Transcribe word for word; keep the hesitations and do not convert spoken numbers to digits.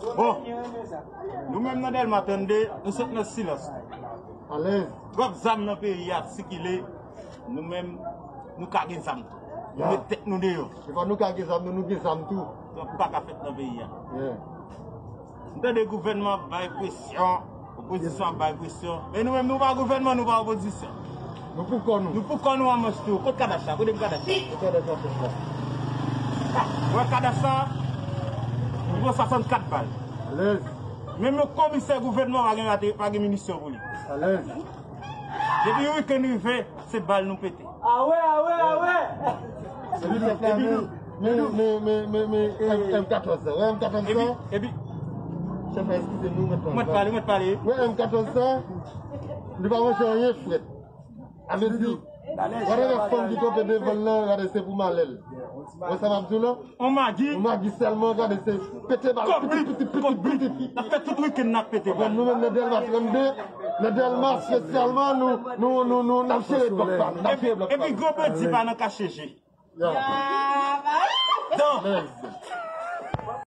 Bon, nou menm nan Dèlma trannde, nou sot nan silans. Alèz. Twòp zam nan peyi a ap sikile, nou menm, nou ka gen zam. Nou met tèt nou deyò. Se pa nou ka gen zam, nou, nou gen zam tou. Twòp pa ka fèt nan peyi a. M tande gouvènman ap bay presyon, opozisyon ap bay presyon. Men nou menm, nou pa gouvènman, nou pa opozisyon. Nou pou kò nou. Nou pou kò nou an manch tou. Kot kadach la? Kote m kadach la? Kot kadach la? Wè kadach la? Nou pran swasannkat bal. Alèz. Menm yon komisè gouvènman pa gen rate, pa gen minisyon pou li. Alèz. Depi yon wikenn rive, se bal nou pete. Awe, awe, awe. Epi nou, epi nou, men nou, men, men, men, men, M katòz sa, wè M katòz sa. Epi, epi, chèf la, eskize nou, mèt pale. Mèt pale, mèt pale. Wè M katòz sa, li pa manje anyen frèt. A vle di, gade yon fanm ki kanpe devan l lan, gade se pou malè l. Wè sa m ap di w lan? On magi. On magi sèlman, gade se pete bal. Kòb li, piti, piti, kòb li. Piti, piti. N ap fè tout wikenn n ap pete bal. Nou menm nan Dèlma trannde, nan Dèlma espesyalman, nou, nou, nou, nou, n ap jere blòk pa nou, n ap jere blòk pa nou. Epi gwo bandi pa nan kache je. Ya. Dan.